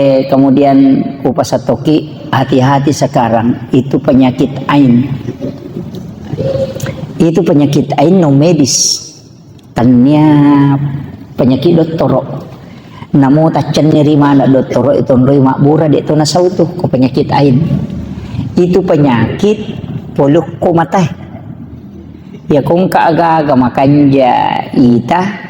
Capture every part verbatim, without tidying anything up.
Eh, kemudian upasattoki, hati-hati sekarang, itu penyakit ain. Itu penyakit ain non medis. Tania penyakit dottoro. Namo taccenniri maneng dottoro, itu onroi mabbura, de' to nasau tu ko penyakit ain. Itu penyakit polukko matae. Ya, ko engka aga-aga makanja ita,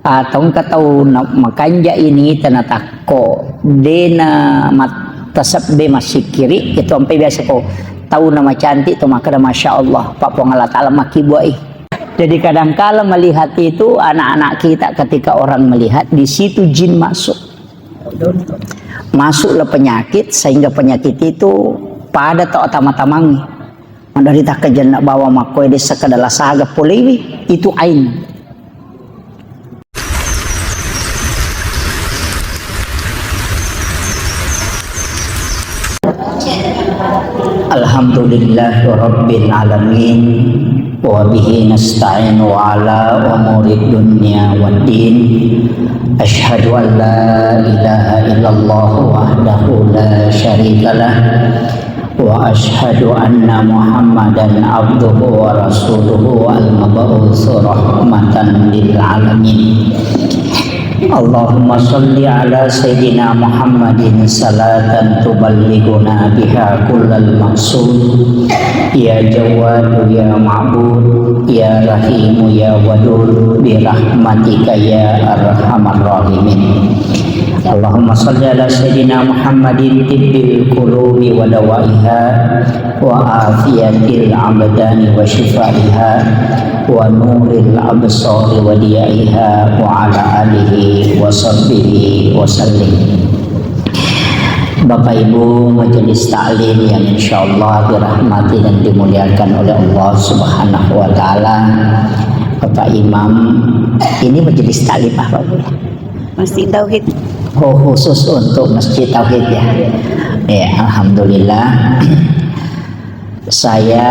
atau engka tau na-, makanja ini ita natakko, de' na mattasebbe massikkiri, itu ampe biasa ko tau na macantik to makkeda, "Masya Allah, Pak Puang Allah Ta'ala makkibbuai." Jadi kadangkala melihat itu anak-anak kita, ketika orang melihat, di situ jin masuk. Masuklah penyakit, sehingga penyakit itu pada tau tama-tamangi. Maderita kejenna bawa makkoe desa kedala saga polewi, itu ain. Alhamdulillah Rabbil Alamin, wa bihi nasta'inu ala umuri dunya waddin. Asyhadu an la ilaha illallah wahdahu la syarikalah, wa asyhadu anna Muhammadan abduhu wa rasuluhu al-mab'usu rahmatan lil alamin. Allahumma salli ala Sayyidina Muhammadin salatan tuballighuna biha kullal maqsud. Ya Jawwadu ya Ma'bud, ya Rahimu ya Wadud, bi rahmatika ya arhamar rahimin. Allahumma salli ala Sayyidina Muhammadin tibbil qulubi wa dawaiha, wa afiyatil abdani wa syifaiha, wa nuril absari wa diyaiha, wa ala alihi wa sahbihi wa sallim. Bapak Ibu majelis taklim yang insyaallah dirahmati dan dimuliakan oleh Allah Subhanahu wa Ta'ala, Bapak Imam, ini majelis taklim apa, Bu? Masjid Tauhid. Oh, khusus untuk Masjid Tauhid, ya. Ya, alhamdulillah. Saya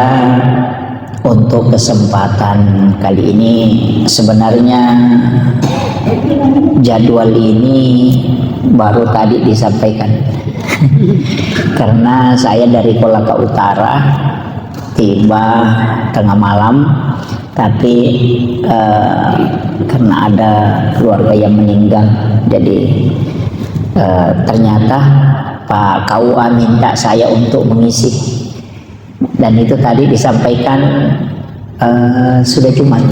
untuk kesempatan kali ini, sebenarnya jadwal ini baru tadi disampaikan. Karena saya dari Kolaka Utara, tiba tengah malam, tapi, eh, karena ada keluarga yang meninggal, jadi, eh, ternyata Pak K U A minta saya untuk mengisi. Dan itu tadi disampaikan, eh, sudah Jumat.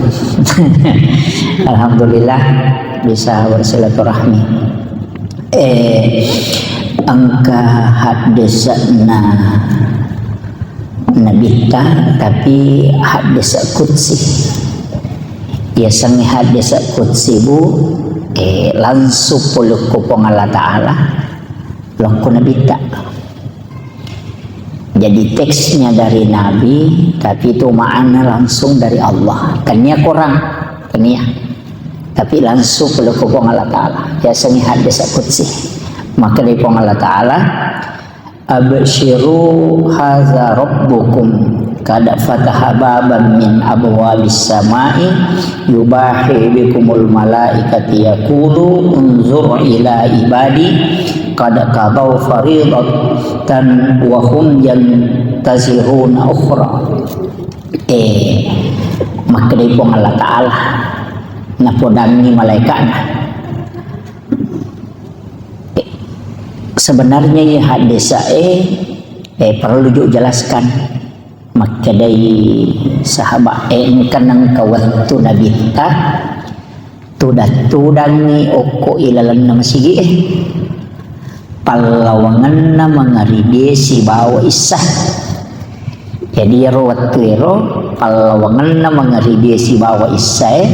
Alhamdulillah bisa bersilaturahmi. Eh, engka haddesa'na Nabitta, tapi haddesa' qudsi. Yasengnge haddesa' qudsi, Bu, eh, langsung polokko Puang Allah Ta'ala, lokko Nabitta. Jadi teksnya dari Nabi, tapi itu makna langsung dari Allah. Tania korang, tania. Tapi langsung polokko Puang Allah Ta'ala. Yasengnge haddesa' qudsi. Maka dari Puang Allah Ta'ala, "Absyiru hadza rabbukum qad fataha baban min abwabis samai yubahi bikumul malaikati yaqulu unzur ila ibadi qad qadau faridatan wa hum yantaziruna ukhra." Eh, makkedai Puang Allah Ta'ala, napodangngi malaika'na. Sebenarnya iya haddesa'e, eh, perlu ju jelaskan. Makkedai sahabat, eh, engka nengka wettu Nabitta, tudang-tudangngi okko ilalenna masigi'e. Pallawangenna mangaribie sibawa issa. Jadi iyaro wettuero pallawangenna mangaribie sibawa issae,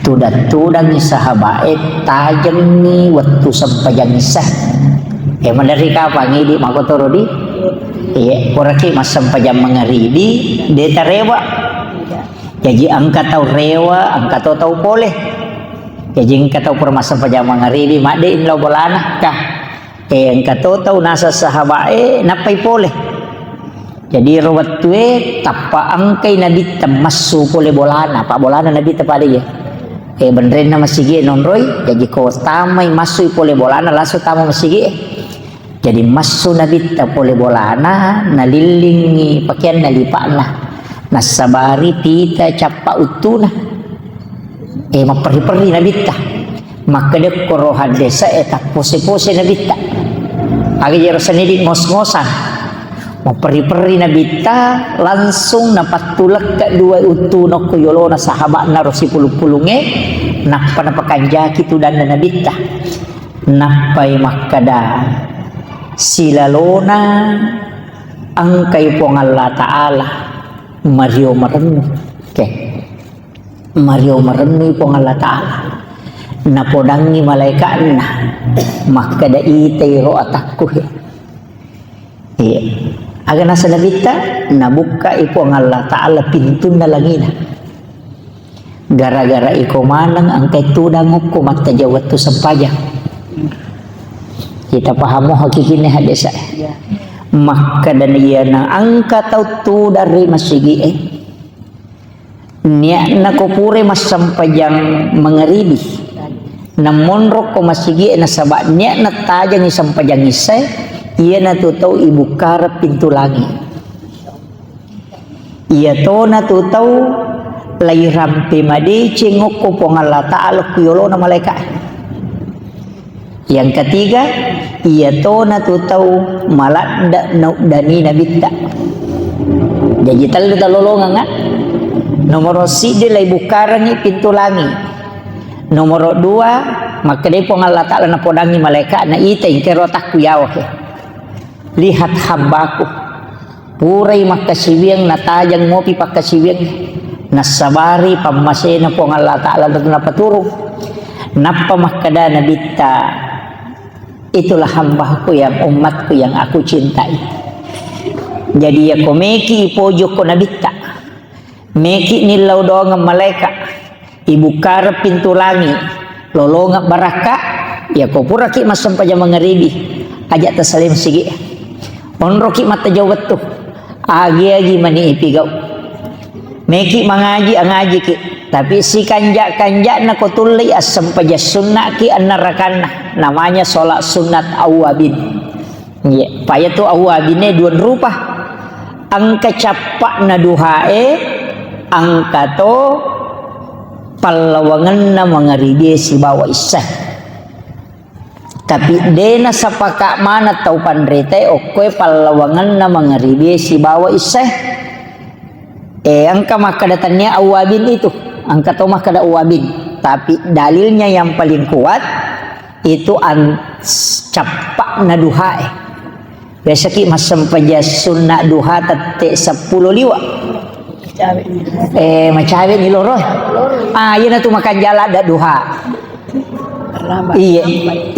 tudang-tudangngi sahaba'e tajengngi wettu sempajang issa. E, maderri kapang idi makkotoro di? Iya, puraki massempajang mangaribi, de tarewa. Jaji engka tau rewa, engka to tau pole. Jaji engka tau pura massempajang mangaribi, madde lao bolana, kah? Eh, engka to tau naseng sahaba'e, nappai pole. Jadi ro wettue tappa engkai Nabitta massu pole bolana, pa bolana Nabitta pada iya. Eh, benrenna masigi e nonroi, jaji ko tamai massui pole bolana langsung tama masigi e. Jadi massu Nabitta pole bolana, nalillingi pakeanna lipa'na, nassabari pita cappa uttuna. Eh, mapperri-perri Nabitta. Makkeda koro haddesa e tappose-pose Nabitta. Aga jero senidi ngos-ngosan. Mapperri-perri Nabitta, langsung napattulekka dua uttuna ko yolona sahaba'na ro sipulung-pulungnge, nappa napakanjaki tudanna Nabitta. Nappai makkeda, silalona engkai Puang Allah Ta'ala mario marennu. Oke. Mario marennu Puang Allah Ta'ala. Napodangi malaika'na, makkeda, itai ro atakku he. Iya. Aga nasa Nabitta, nabukkai Puang Allah Ta'ala pintunna langina. Gara-gara iko maneng engkai tudang okko mattajeng wettu sempajang. Kita pahamo hakikinna hadesa. Iya. Makkeda iyana engka tau tudang ri masigi e. Niatna ko pura massempajang mangaribi, namonro ko masigi e nasaba niatna tajangi sempajang isya, iyanatu tau ibukkareng pintu langi. Iyatona tu tau lairampe madeceng okko Puang Allah Ta'ala ku yolona malaika. Yang ketiga, iyatona tu tau maladde nauddani Nabitta. Jaji tellu talolongeng, ah. Nomoro siddi, laibukkarengngi pintu langi. Nomoro dua, makkedai Puang Allah Ta'ala napodangi malaika, na ita ingkero takku yawa he. Lihat hambaku. Purai makkasiwiang, natajang mopi pakkasiwiang, nassabari pammasena Puang Allah Ta'ala napaturung. Nappa makkeda Nabitta, itulah hambaku yang umatku yang aku cintai. Jadi, yako meki ipojokko Nabitta, meki nillau doangeng malaika, ibukkareng pintu langi, lolongeng barakka, yako puraki massempajang mangaribi, aja tasalai masigi. Onroki mattajau wettu, agi-agi mani ipigau. Meki mangaji, angajiki. Tapi sikanja-kanjana ko tullei assempajang sunnaki enneng rakanna, namanya sholat sunnat awwabin. Iya, payatu awwabinne dua rupa. Engka cappa'na duhae, engka to pallawangenna mangaribie sibawa issae. Tapi de nasapaka maneng tau panritae okkoe pallawangenna mangaribie sibawa issae. Eh, engka makkeda tennia awwabin itu, engka to makkeda awwabin. Tapi dalilnya yang paling kuat itu an-, cappa'na duhae. Biasaki massempajang sunna duha tette seppulo liwa. Eh, macawe ni loro. Ah, iyana tu makanja ladde duha. Iya,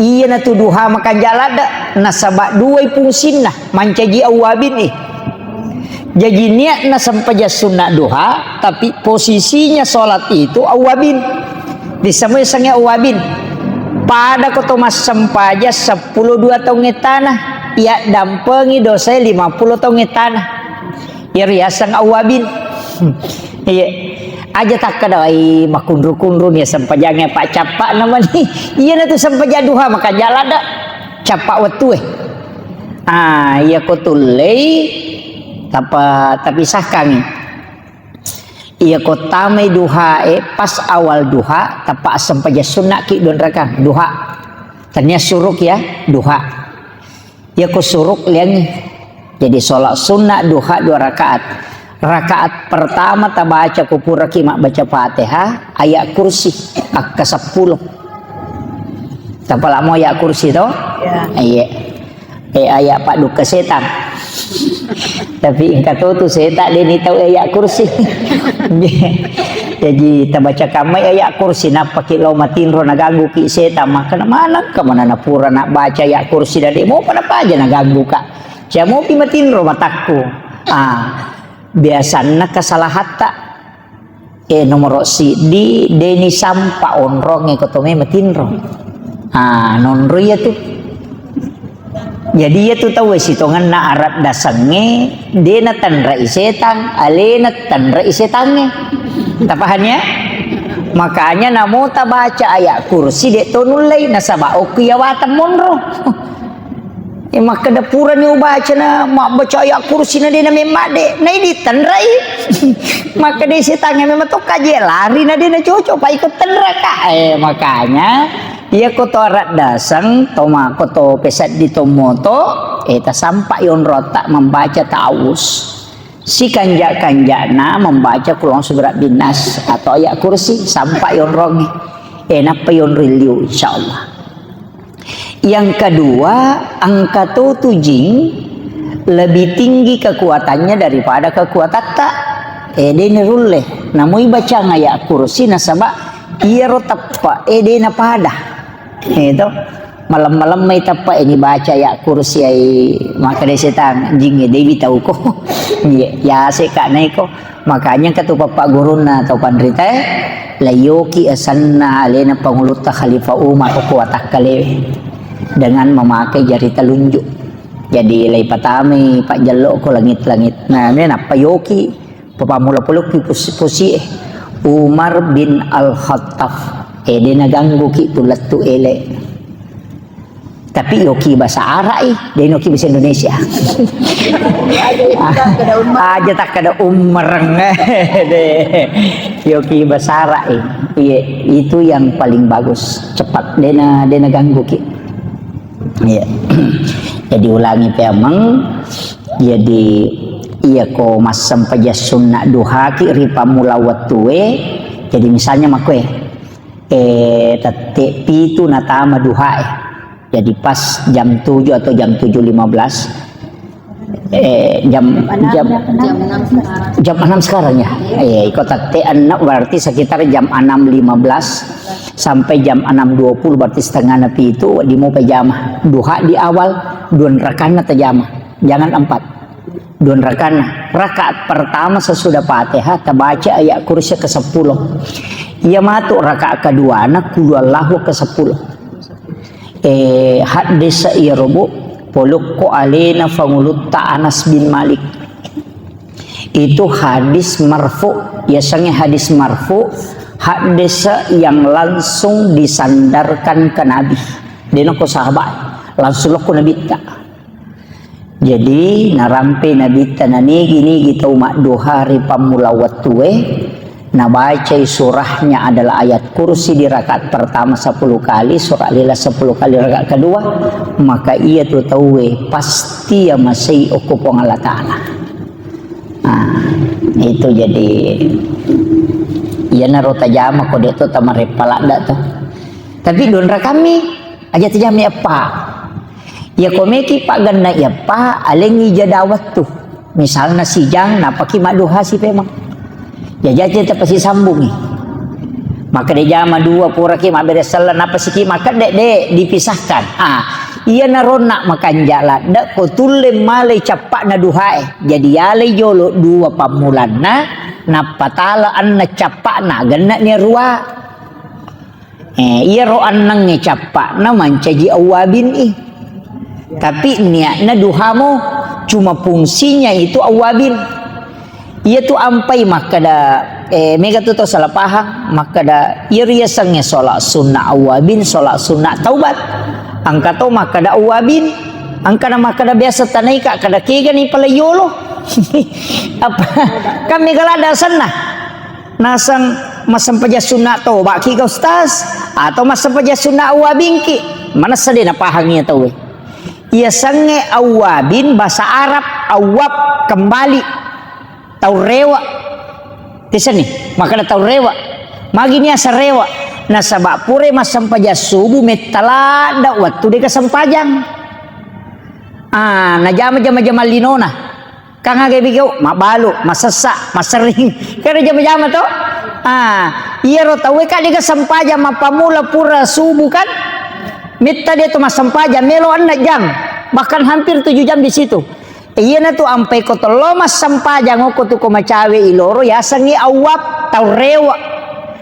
iyana tu duha makanja ladde, nasaba duai fungsinna, mancaji awwabin eh. Jaji niatna sempajang sunna duha, tapi posisinya sholat itu awwabin. Disamai sange awwabin. Pada ko to massempajang seppulo dua taung ettana, iya dampengi dosae lima puluh taung ettana. Iyaro yaseng awwabin. Iya. Aja takkeda, "Ai, makunru-kunru ni sempajangnge, Pak, cappa namani." Iyana tu sempajang duha, makanja ladde. Cappa wettue. Ah, iya ko tullei, tapa-, tapisahkangi. Iya ko tamai duhae, pas awal duha, tappa sempajang sunnaki dua rakang, duha. Tania suruk ya, duha. Yako suruk liangngi. Jadi sholat sunnah duha dua rakaat. Rakaat pertama tabaca ko puraki mabbaca Fatihah, ayat kursi, akka seppulo. Tapalamo ayat kursi to? Ya. Iya. Eh, ayat paddukka setang. Tapi engka to tu setang de ni tau ayat kursi. Jadi tabaca kamai ayat kursi, nappaki lao matinro naganggu ki setang, makkeda maneng ka mana napura nabbaca ayat kursi, dade mopa napaja naganggu ka. Cia mopi matinro matakku. Ah, biasanna kesalahatta. Eh, nomoro siddi, deni sampa onrong e ko tome matinro. Ah, nonro iya tu. Jadi iya tu tau sitongenna arat dasengnge, dena tanrai setang, alena tanrai setangnge. Tapahani ya? Makanya namo tabaca ayat kursi de' to nullei, nasaba okko iya watang monro. Eh, makkeda purani ubacana, mabbaca ayat kursi na de' na memmadde, nai ditenrai. Makkeda setang memang to kaje lari na de' na cocok, pa iko tenraka. Eh, makanya iya ko to arak daseng, to mako to peseddi to moto, eh, tasampa yonrota membaca ta'awuz. Sikanja-kanjana membaca Qul a'udzu birabbin nas atau ayat kursi, sampa yonrongi. Eh, nappa yonroi liu, insyaallah. Yang kedua, engka to tu jing lebih tinggi kekuatannya daripada kekuatatta. Eh, de' narulle. Namoi bacang ayat kursi nasaba iyaro teppa, eh, de' napada. Eh, to. Malem-malem mai teppa ini baca ayat kursi ai, makkeda setang, jing e, dewi tau ko. Iya, ya se ka naiko. Makanya katu papa gurunna tau panrita, eh, layoki asenna alena Pangulutta Khalifah Umar ko watakkalewe dengan memakai jari telunjuk. Jadi lai patamai pajjello ko langit-langit. Nah, ini nappa yoki. Papammula polokki pus-, pusi e. Umar bin Al-Khattab. Eh, de' naganggu ki tu lettu ele. Tapi yoki bahasa Arab, eh, de' noki bahasa Indonesia. Aja takkada Umar. De'. Yoki bahasa Arab, eh. Iya, itu yang paling bagus. Cepat. De' na, de' naganggu ki. Iya. Jadi ulangi peameng. Jadi iya ko massempajang sunna duhaki ri pammula wettue. Jadi misalnya makkue, eh, tette pitu natama duhae. Jadi pas jam tujuh atau jam tujuh lima belas, eh, jam, jam, jam enam sekarang ya. Eh, iko tette enam berarti sekitar jam enam lima belas sampai jam enam dua puluh, berarti setengah na pitu, di mau pejama. Duha di awal, dua rakanna tajama. Jangan empat. Dua rakanna. Rakaat pertama sesudah Fatihah, tabaca ayat kursi ke sepuluh. Iya matu rakaat keduana, Qul Huwallahu ke sepuluh. Eh, hadis iya robo, polokko alena Pangulutta Anas bin Malik. Itu hadis marfu, yasengnge hadis marfu, hadis yang langsung disandarkan ke Nabi. De' nako sahabat, langsung lokko Nabitta. Jadi, narampe Nabitta nanigi-nigi tau madduha ri pammula wettue, nabacai surahnya adalah ayat kursi di rakaat pertama sepuluh kali, surah Al-Ikhlas sepuluh kali rakaat kedua, maka iya tu tauwe pasti yamasei okko Puang Allah Ta'ala. Nah, itu jadi, iyanaro tajama ko de' to tamareppa ladda to. Tapi dua rakammi, aja tajama eppa. Iya ko meki pagganna eppa, alengngi jeda wettu. Misalna sijang, napaki madduha sipemeng. Jajace tapasisambungi. Makkeda jama dua puraki mabbere selleng, napasiki makkedde, de' dipisahkan. Ah, iya naronna makanja ladde ko tulle malai cappa'na duhae. Jadi yalai jolo dua pammulanna, nappa tala anna cappa'na, genne ni rua. Eh, iyaro annengnge cappa'na mancaji awwabin i. Tapi niatna duhamo, cuma fungsinya itu awwabin. Iya tu ampai makkeda, eh, mega tu tau salah paham, makkeda, iya riasengnge sholat sunnah awwabin, sholat sunnah taubat. Engka to makkeda awwabin, engka na makkeda biasa tanaika, kada kega ni pala yolo. Apa? Kan mega ladda asenna. Naseng massempajang sunna tobaki ka ustaz, atau massempajang sunna awwabingki? Manessa de' napahang iya tauwe. Iya sengnge awwabin bahasa Arab, awwab kembali. Tau rewa. Tisenni, makkeda tau rewa. Magi niasa rewa? Nasaba pura massempajang subuh metta ladda wettu de' kasempajang. Ah, najama jama-jama linona. Kang aga bigau, mabbalu, masessa, maserring. Kere jama-jama to? Ah, iyaro tauwe ka de' kasempajang mappamula pura subuh kan? Metta de' to massempajang, melo enneng jam. Bahkan hampir tujuh jam di situ. Iyana tu ampai ko tello massempajang okko tu ko macawe i loro, yasengngi awwab, tau rewa.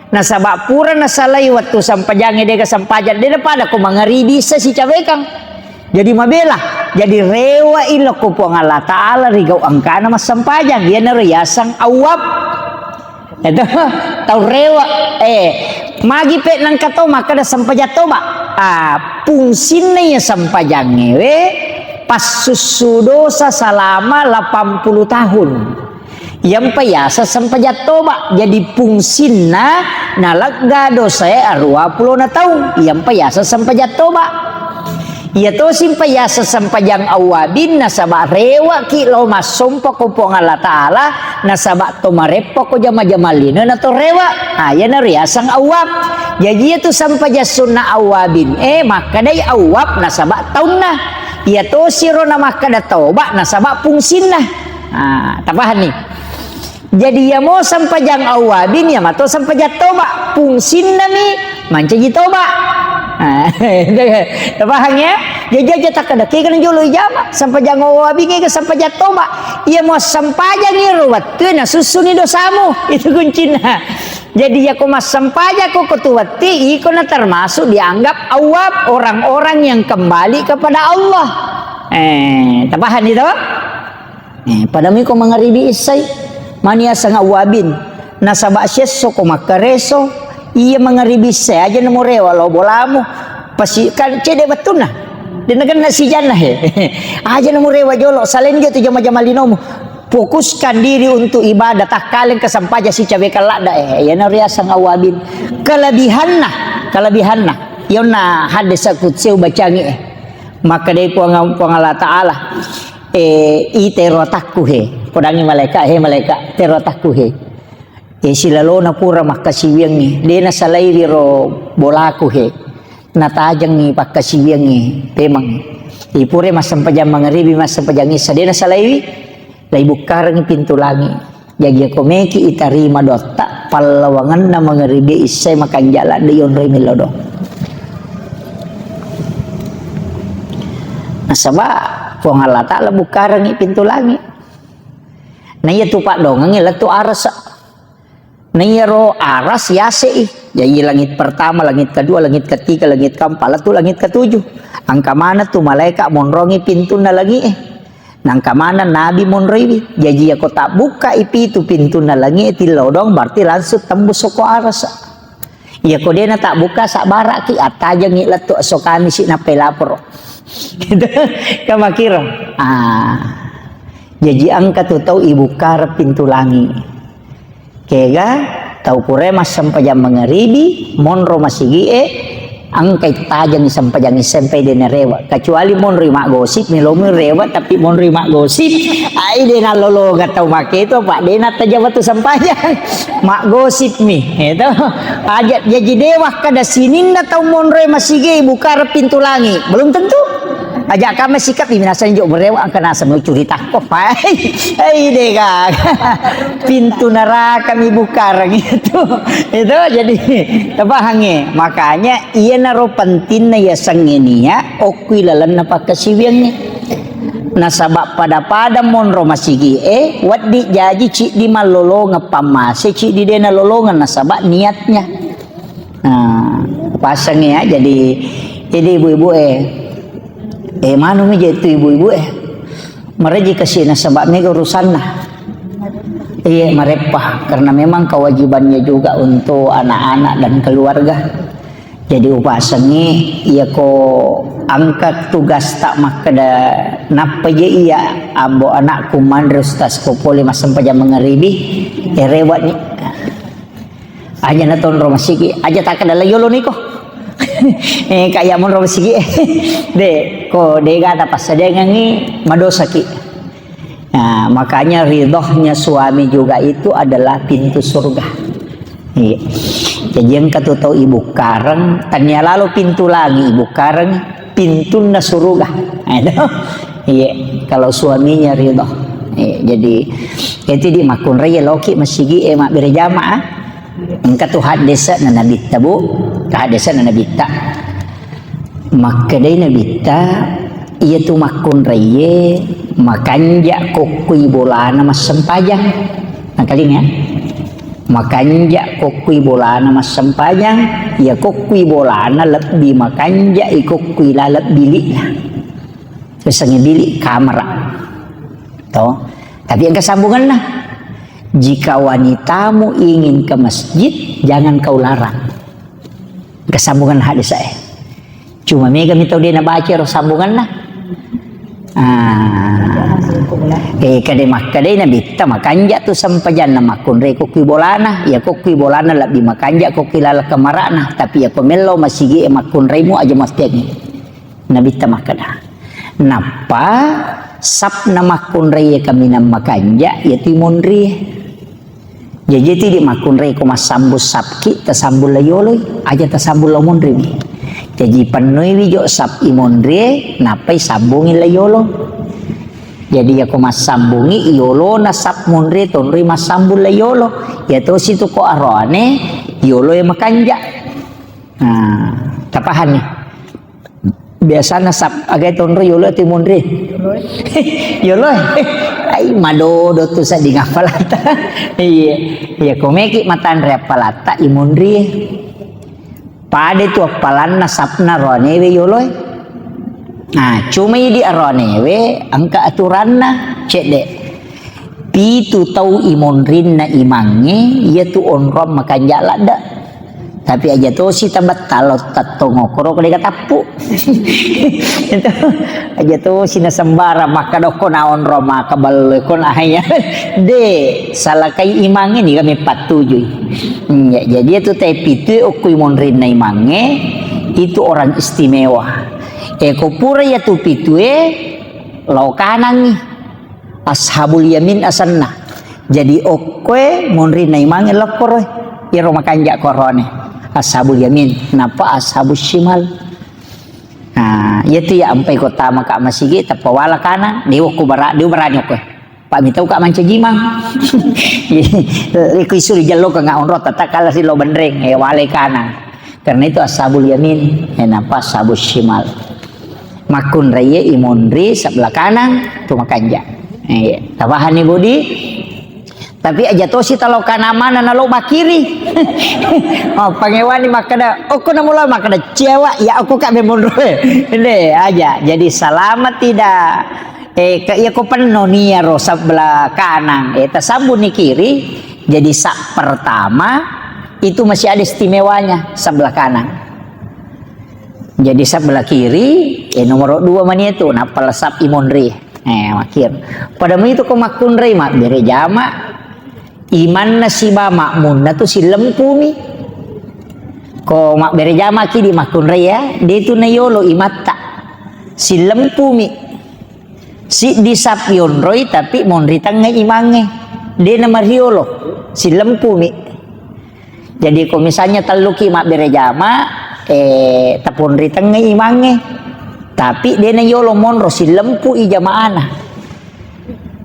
Nasaba pura nasalai wettu sempajangnge de' kasempajang, de' napada ko mangaribi issa sicawekang. Jadi mabela, jadi rewa i lokko Puang Allah Ta'ala ri gau engkana massempajang, iyanaro yaseng awwab. Itu tau rewe. Eh, magi pe nengka to makkeda sempajang toba. Ah, fungsinna iya sempajangnge we, passussu dosa selama delapan puluh tahun. Iyampa yaseng sempajang toba. Jadi fungsinna nalegga dosae aruwa pulona taung. Iyampa yaseng sempajang toba. Iya tosi mpa yaseng sempajang awwabin, nasaba reweki lao massompa ko Puang Allah Ta'ala, nasaba to mareppa ko jama-jama lino na to rewe. Ah, iyana riaseng awwab. Jaji iya tu sempajang sunna awwabin, eh, makkedai awwab nasaba taunna. Iya tosi ro na makkeda toba nasaba fungsinna. Ah, tapahanni? Jadi, iyamo sempajang awwabin, iyamato sempajang toba. Fungsinnami mancaji toba. Ah, tapahang ya? Jaji aja takkeda, kega na jolo ijama, sempajang awwabin, kega sempajang toba. Iyamo sempajang iro wettue nasussuni dosamu. Itu kuncinna. Jadi, iyako massempajang ko, ko tu wetti, iko na termasuk dianggap awwab, orang-orang yang kembali kepada Allah. Eh, tapahang itu? Eh, padami ko mangaribi issai, mani aseng awwabin. Nasaba siesso ko makkareso, iya mangaribi issai, aja namo rewe lao bolamu. Pasi, kan cede bettunna. De nagenna sijanna he. Aja namo rewe jolo, selain dia tu jama-jama linomu. Fokuskan diri untuk ibadah, takkaleng kesempaja sicawe kalladda, eh, iyana riaseng awwabin. Kelebihanna, kelebihanna. Yonna hadis kutsi ubacangi, eh. Makkedai Puang, Puang Allah Ta'ala, eh, ite ro atakku he. Podangi malaika, he malaika, tero atakku he. Eh, silalona pura makkasiwiangngi. De nasalaiwi ro bolaku he. Natajengngi pakkasiwiangngi pemeng. Ipure massempajang mangaribi, massempajang issa, de nasalaiwi. Laibukkarengngi pintu langi. Jaji, iyako meki itarima doatta, pallawangenna mangaribi issai makanja ladde yonroi mello doang. Nasaba Puang Allah Ta'ala bukkarengngi pintu langi. Na iya tu paddongengngi lettu arasa. Na iyaro aras yasei. Jaji langit pertama, langit kedua, langit ketiga, langit keempat, lettu langit ketujuh. Engka maneng tu malaika monrongi pintunna langi'e. Nangka maneng nabi monroiwi. Jaji, iyako tabbukkai pitu pintunna langi'e tillau doang, berarti langsung tembus soko arasa. Iyako dena tabbukka, sabbaraki, attajengngi lettu esso Kamisi nappai laporo. Gitu. Kamakiro. Ah. Jaji, engka tu tau ibukkareng pintu langi. Kega tau purae massempajang mangaribi, monro masigi'e, engkai tajengngi sempajang issai, de narewe. Kecuali monroi maggosip, melomi rewe, tapi monroi maggosip, ai de nallolongeng tau makketo, apa de nattajang wettu sempajang. Maggosip mi, itu. Aja, jaji, de wakkeda sininna tau monroe masigi'e bukkareng pintu langi. Belum tentu. Aja kame sikap, ih, minaseng jo berewa, engka naseng curitakko. Hai, hai, dega. Pintu neraka mi bukkareng itu. Itu jadi tapahangngi. Makanya iyanaro pentingna yasengnge nia okkui lalenna pakkasiwiangnge. Nasaba pada-pada monro masigi'e, weddi jaji ciddi mallolongeng pammase, ciddi de nalolongeng nasaba niatnya. Nah, pasangngi ya, jadi, jadi ibu-ibu eh, eh, manumi je tu ibu-ibu eh, mereji kasi nasaba mega urusanna. Iya, mareppa, karena memang kewajibannya juga untuk anak-anak dan keluarga. Jadi upasangi, iya ko angkat tugas tak makkeda nappa je iya ambo anakku manre ustaz ko pole massempajang mangaribi, eh, rewat ni. Aja natonro masigi, aja takkeda la yolo niko. Eh, kaya monro masigi. De, ko dega tapassadiangengngi madosaki. Nah, makanya ridhonya suami juga itu adalah pintu surga. Iya. Jadi engka tu tau ibukkareng, tania lalo pintu langi ibukkareng, pintunna suruga. Nah, itu. Iya, kalau suaminya ridho. Iya, jadi itu di makkunrai loki masigi eh mabbere jamaah. Engka tu haddesana Nabitta, Bu. Haddesana Nabitta. Makkedai Nabitta, iya tu makkunraiye makanja kokkui bolana massempajang. Nakalinga? Makanja kokkui bolana massempajang, iya kokkui bolana lebbi makanja i kokkui laleng bilikna. Terus sangi bilik kamera. To. Tapi engka sambunganna. Jika wanitamu ingin ke masjid, jangan kau larang. Kesambungan hadis saya. Cuma mega mi tau de' nabaca ro sambunganna. Ah. Eh, kade makkadai Nabitta makanja' tu sempajanna makkunrai ko kui bolana. Ya ko kui bolana lebbi makanja' ko kui laleng kamara'na. Tapi ya ko mello masigi e makkunraimu aja mastiangi. Nabitta makkada. Nappa sapna makkunrai kaminang makanja' ya tu monri. Jaji, tu idi' makkunrai ko massambung sapki, tasambung la yoloi, aja tasambung la monrimi. Jaji, pennoiwi jo sap i monrie, nappai sambungi la yolo. Jadi, ya ko massambungi yolona sap monrie, tonroi massambung la yolo. Ya tosi tu ko aroane, yolo ya makanja'. Nah, tapahanni. Biasana sap, aga tonro yolo ati monri. Yolo. Ai, madodo tu sedding appalata. Iya. Iya, komeki matanre appalata i monri. Pada tu appalanna sapna roanewe yolo. Nah, cuma idi aroanewe engka aturanna cedde. Pitu tau i monrinna imangnge, iya tu onrong makanja' ladde. Tapi aja tosi tabetta lo tattong okkoro ko dega tappu. Itu aja tosi na sembarang makkadokko na onrong maka ballo ko na hanya. De, salakai imangnge ni kami pattujui. Hmm, ya, jadi itu te pitu okko i monrinna imangnge, itu orang istimewa. E ko pura ya tu pitue, lao kanangi. Ashabul Yamin asenna. Jadi okkoe monrinna imangnge lokkoroe. Iyaro makanja' korone. Ashabul Yamin. Nappa Ashabul Shimal. Nah, iya tu ya ampai ko tama ka masigi, tappa wala kanang, dewa ko bara-, dewa barani okkoe. Pak mitau ka mancaji imang. Iko isuri jello ka nga onro tatakala si lo benreng, eh, wale kanang. Karena itu Ashabul Yamin, eh, napa Ashabul Shimal. Makkunraie imonri sebelah kanan, tu makanja'. Eh, tabahanni budi. Tapi aja tosi talo kanan mana nalo bakiri. Oh, pangewani makkada, okko namula makkada, "Cewa, ya aku kak memonro." Ende aja. Jadi selama tidak, eh, ke, iya ko penno ni ya ro sebelah kanan, eh, tasambung ni kiri. Jadi sak pertama itu masih ada istimewanya sebelah kanan. Jadi sebelah kiri, eh, nomor dua mani itu, nappa lesap imonri. Eh, makir. Pada mu itu ko makkunrai mabbere jama, imanna siba makmunna tu sillempumi. Ko mabbere jama ki di makkunrai ya, de tu na yolo imatta. Sillempumi. Siddi sap yonroi tapi monri tengnga imangnge. De na mariolo, sillempumi. Jadi, ko misalnya telluki mabbere jama, eh, taponri tengnga imangnge. Tapi de na yolo monro, sillempu i jamaana.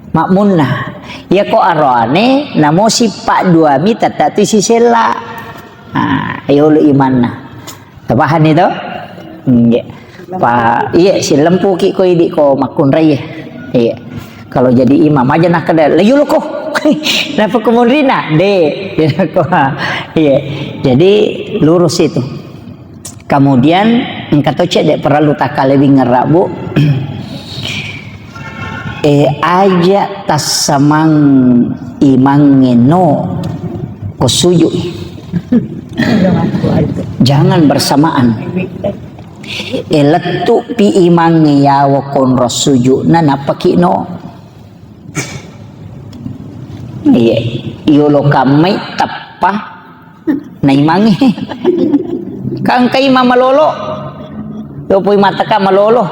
Makmunna. Iya ko aroane, namo sippa duami tetta tu sisella. Ah, yolo imanna. Tapahanni to? Iya. Pa, iya, silempuki ko idi ko makkunrai. Iya. Kalau jadi imam aja nakkeda, "Layu lo ko." Napa kemunrina? De, de ko. Iya. Jadi lurus itu. Kemudian engka to cedde perlu takkalewing ngerabbu. Eh, aja tassamang imangnge no ko sujud. Jangan bersamaan. Eh, lettu pi imangnge yawa konro sujudna nappaki no. Iya, yolo kammai tappa na imangnge. Kangka imang malolo. Yopoi mataka malolo.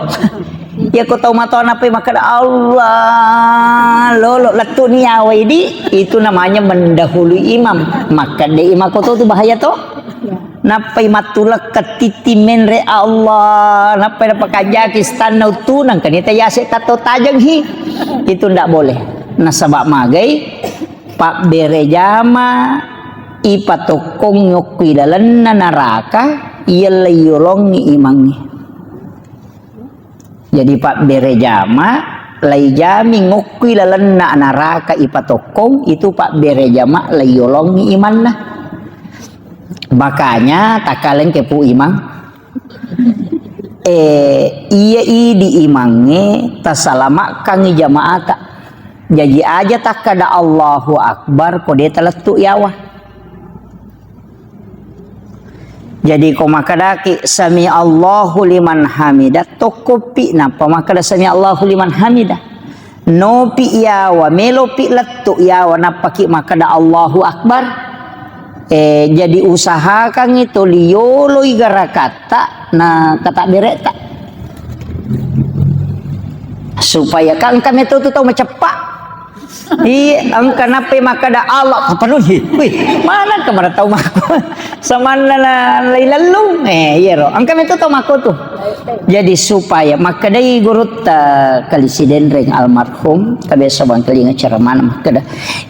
Iya ko tau matoa nappai makkeda, "Allah, lolo lettu ni yawa idi." Itu namanya mendahului imam. Makkeda imam ko to tu bahaya to. Nappai mattulekka titti menre Allah, nappai napakajaki stanna uttunang, kan ita yase tatto tajeng hi. Itu ndak boleh. Nasaba magai pabbere jama ipatokkong yokki lalenna naraka, iya lei yolongi imangnge. Jadi pabbere jama, laijami ngokkui lalenna naraka ipatokkong, itu pabbere jama laiyolongi imanna. Makanya takkalengke pu imang. Eh, iya idi imangnge tasalamakkangi jamaata. Jaji aja takkada Allahu Akbar ko de talettu yawa. Jadi ko makkedaki sami Allahu liman hamidah, tokkopi nappa makkeda sami Allahu liman hamidah. Nopi yawa, melopi lettu yawa, nappaki makkeda Allahu Akbar. Eh, jadi usahakan itu lioloi garakatta na katabberetta. Supaya kan engka meto tu tau maceppa. Iya, engka nappai makkeda Allah, apa nun? Wih, mana kemana tau mako? Samanna na lai lellung. Eh, iya ro. Engka meto tau mako tu. Jadi supaya makkedai gurutta Kali Sidenreng almarhum, tabiasa bangkalinga ceramana makkeda,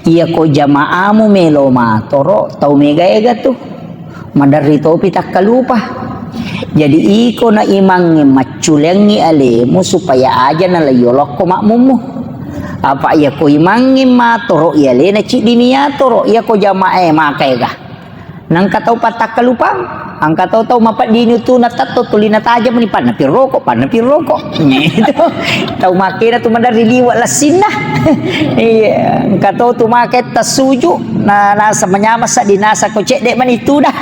iya ko jamaamu melo matoro, tau mega ega tu. Maderri topi takkalupa. Jadi iko na imangnge macculeangngi alemu supaya aja nalaiyolokko makmummu. Apa iya ko imangnge matoro, iya lena ciddi mi yatoro, iya ko jamaah e maka ega. Nangka tau pattakkalupang, angka tau tau mapeddini tu natatto tuli natajeng ni panna piroko, panna piroko. Tau makena tu maderri liwe lessinna. Iya, angka tau tu make tassuju, na nasa manyameng seddi nasa ko cedde mani tudang.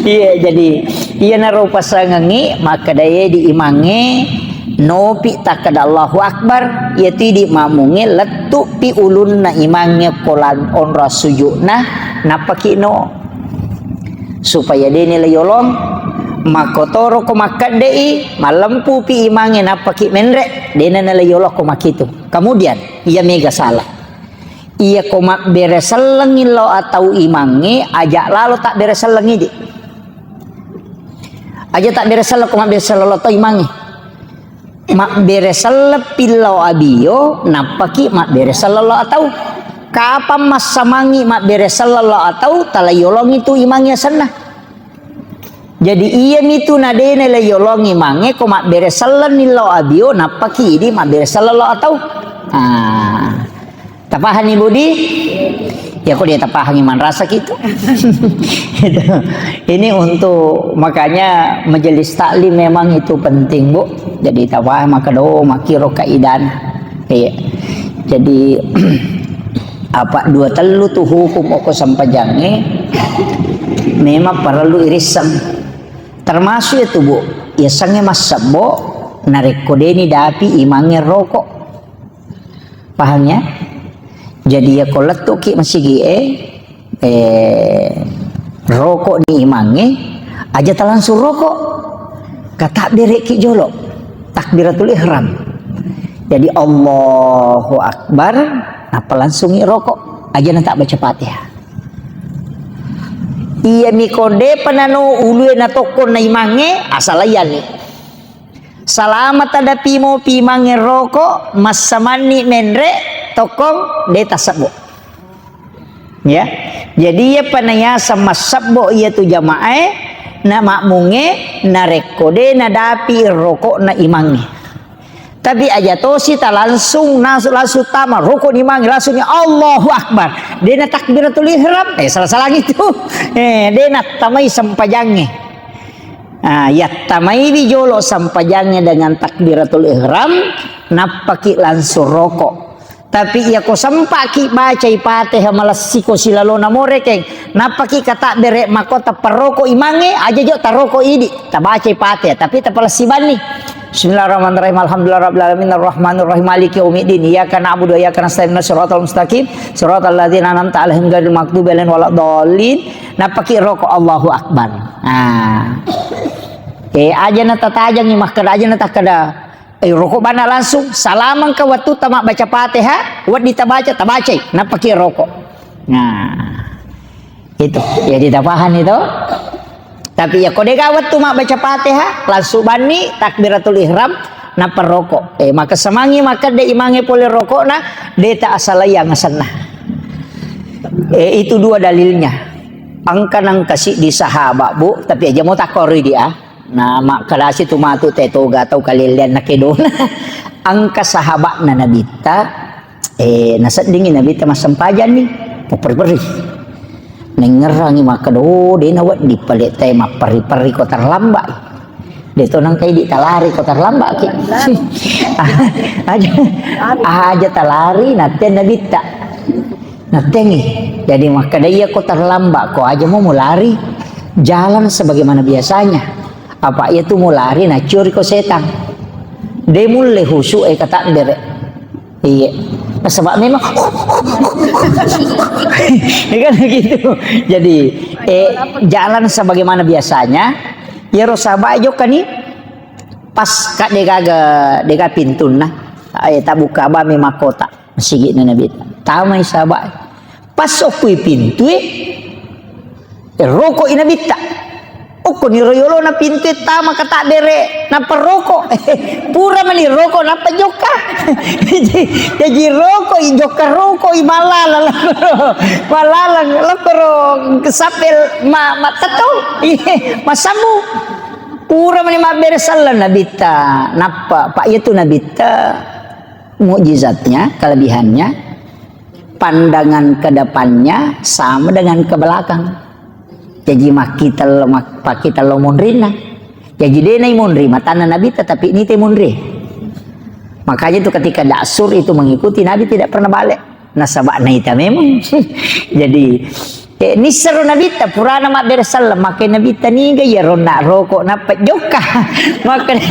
Iya, jadi iyanaro pasangengngi makkedae di imangnge nopi takkeda Allahu Akbar, iya tu idi makmungnge lettupi ulunna imangnge ko lan onro sujukna, nappaki no. Supaya de nala yolong, makkotoro ko makkedde'i, mallempupi imangnge nappaki menre, de nala yolong ko makitu. Kemudian, iya mega salah. Iya ko mabbere sellengngi lao atau imangnge, aja lalo tabbere sellengngi di. Aja tabbere selleng ko mabbere selleng lao atau imangnge. Mabbere selleng pillau abio, nappaki mabbere selleng lao atau. Kapang massamangngi mabbere selleng lao atau, tala yolongi tu imangnge asenna. Jadi, iyami tu nadena la yolongi mange ko mabbere sellenni lao abio, nappaki idi mabbere selleng lao atau. Ah. Tapahanni, Budi? Ya, kok dia tapahangi manrasa gitu. Gitu. Ini untuk, makanya majelis taklim memang itu penting, Bu. Jadi, tapahang maka do, makiro kaidan. Iya. Jadi, apa dua tellu tu hukum oko sempajangnge memang perlu irisseng. Termasuk itu, Bu, yasengnge massebbo narekko deni dapi imangnge rokok. Paham ya? Jadi, ya, ko lettuki masigi e, eh, rokok ni imangnge, aja talangsung rokok. Katabbereki jolo. Takbiratul ihram. Jadi, Allahu Akbar, nappa langsungi rokok. Aja na tak baca Fatihah. Iya mi konde panano ulue na tokkong na imangnge, asalayanni. Salama tadapi mo pimangnge roko, massamanni menre, tokkong de tassebbo. Ya. Jadi, iya panayasa massebbo iya tu jamaae, na makmungnge, narekko de nadapi rokok na imangnge. Tapi aja tosi ta langsung nasu, langsung tama rokok ni imangnge, langsung ni Allahu Akbar. De na takbiratul ihram, eh, salah-salah itu. Eh, de na tamai sempajangnge. Ah, yattamaiwi jolo sampajangnge dengan takbiratul ihram, nappaki langsung roko. Tapi iya ko sempaki bacai Fatihah malessiko silalona morekeng, nappaki katabbere makko tapparoko imangnge, aja jo taroko idi, tabacai Fatihah, tapi tapalessi banni. Bismillahirrahmanirrahim. Alhamdulillahirabbil alamin, arrahmanirrahim, maliki yaumiddin. Iyyaka na'budu wa iyyaka nasta'in, ihdinas siratal mustaqim, siratal ladzina an'amta 'alaihim ghairil maghdubi 'alaihim waladdallin. Nappaki roko Allahu Akbar. Ah. Eh, aja na tatajangi, makkeda aja na takkeda, eh, roko bana langsung, salamangka wettu tama baca Fatihah, weddi tabaca, tabacai, nappaki roko. Nah, itu, jadi tapahang itu. Tapi ya, ko dega wettu mabbaca Fatihah, langsung banni takbiratul ihram, nappa roko. Eh, maka semangi makkeda imangnge pole rokokna, deta asalai yang asenna. Eh, itu dua dalilnya. Engka nengka siddi sahabat, Bu, tapi aja mau takkoroi dia. Nah, makkedasi tu matu te toga tau kalellean na kedona. Engka sahabatna Nabitta, eh, naseddingi Nabitta massempajang ni, mapperri-perri. Nengngerangi makkeda, oh, de na wedding pale te mapperri-perri ko terlambat. De' to nangka idi' talari ko terlambat ki. Aja, aja talari, natteng nabitta. Nattengi. Jadi makkeda iya ko terlambat ko aja mo mulari, jalan sebagaimana biasanya. Apa iya tu mulari nacuri ko setang. De' mulle husu' e katabbere. Iya. Nasaba' memang ya kan gitu. Jadi, eh, jalan sebagaimana biasanya, iyaro saba' jokka ni pas ka de'gaga, de'ga pintunna. Eh, tabukka bami makkota. Masigi'na Nabitta. Tamai saba'. Pas okkui pintue, eh, roko'i Nabitta. Okkoni ro yolona pintue tama katabbere, nappa roko. Pura mani roko, nappa jokka. Jaji, jaji roko'i, jokka roko'i, mallalang, mallalang, lokkoro sappe ma-, mattetto. Iya, massambu. Pura mani mabbere selleng Nabitta. Nappa, pa' iya tu Nabitta, mukjizatnya, kelebihannya, pandangan ke depannya sama dengan ke belakang. Jaji makkita lo, mak-, pakkita lo monrinna. Jaji de' naimonri matanna Nabitta, tapi nite monri. Makanya itu ketika Da'sur itu mengikuti Nabi tidak pernah balik. Nasaba' naita memang. Jadi, eh, nissero Nabitta, purana mabbere selleng, makkeda Nabitta niga iya ronna roko nappa jokka. Makkeda,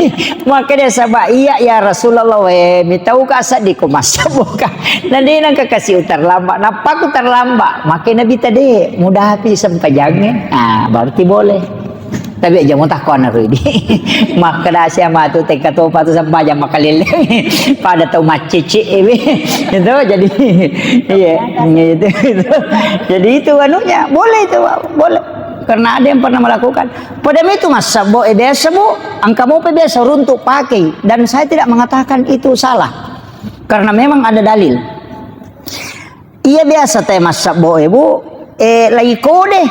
makkeda saba' iya, ya Rasulullah, eh, mitauka seddi ko massabboka. Na de' nangka kasi' uterlambat, nappaku terlambat. Makkeda Nabitta de', mudapi sempajangnge. Ah, berarti boleh. Tapi aja mutakko ana ridi. Makkeda sia matu tekka topa tu sempajang makalelleng. Pada tau maccece ewe. Itu jadi, iya, itu, itu. Jadi itu anunya, boleh itu, boleh. Karena ada yang pernah melakukan. Pada itu massabbo, eh, biasa, Bu, engka mopa biasa runtuk pakai. Dan saya tidak mengatakan itu salah. Karena memang ada dalil. Iya biasa te massabbo e, Bu, eh, lai kode.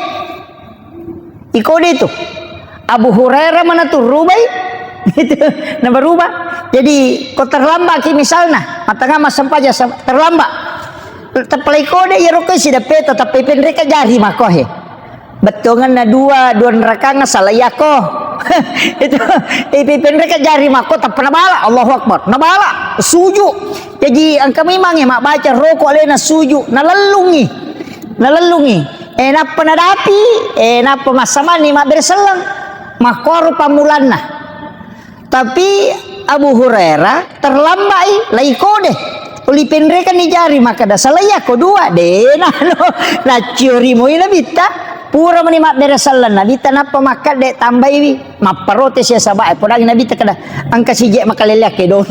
Ikode itu. Abu Hurairah mana tuh rubai? Itu, na berubah. Jadi, ko terlambat ki misalna, matanga massempajang sa-, terlambat. Teppalai kode iya rokoi sidape, tetapi pendek jari mako he. Bettuanganna dua, dua rakang salai ako. Itu, ipi pendek jari mako, tappa nabala, Allahu Akbar. Nabala, suju. Jaji, engka memang ya, mak baca roko alena suju, nalellungi. Nalellungi. Eh, nappa nadapi, eh, nappa massamani mabbere selleng. Makkoro pammulanna. Tapi Abu Hurairah terlambai, lai kode. Uli penrekanni jari, makkeda, "Salai ako dua, de nano." Nacciori moi Nabitta, pura mani mabbere selleng Nabitta, nappa makkadde tambaiwi. Mapparotes ya saba e, podangi Nabitta kada, "Engka sije makalelle akkedona."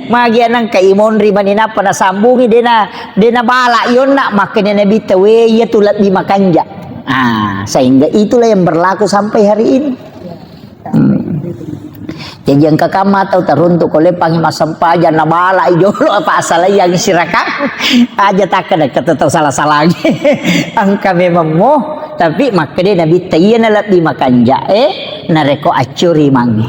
Magi anangka imonri mani nappa nasambungi, dena, dena bala ionna, makkeda Nabitta, "We, iya tu lebbi makanja." Ah, sehingga itulah yang berlaku sampai hari ini. Hmm. Jaji engka kamma tau taruntuk ko leppangi massempajang, nabalai jolo apa asalaiangi sirakang. Aja takkeda kata tau sala-salangi. Engka memang mo, tapi makkeda Nabitta, "Iya na lebbi makanja e, narekko accuri mange."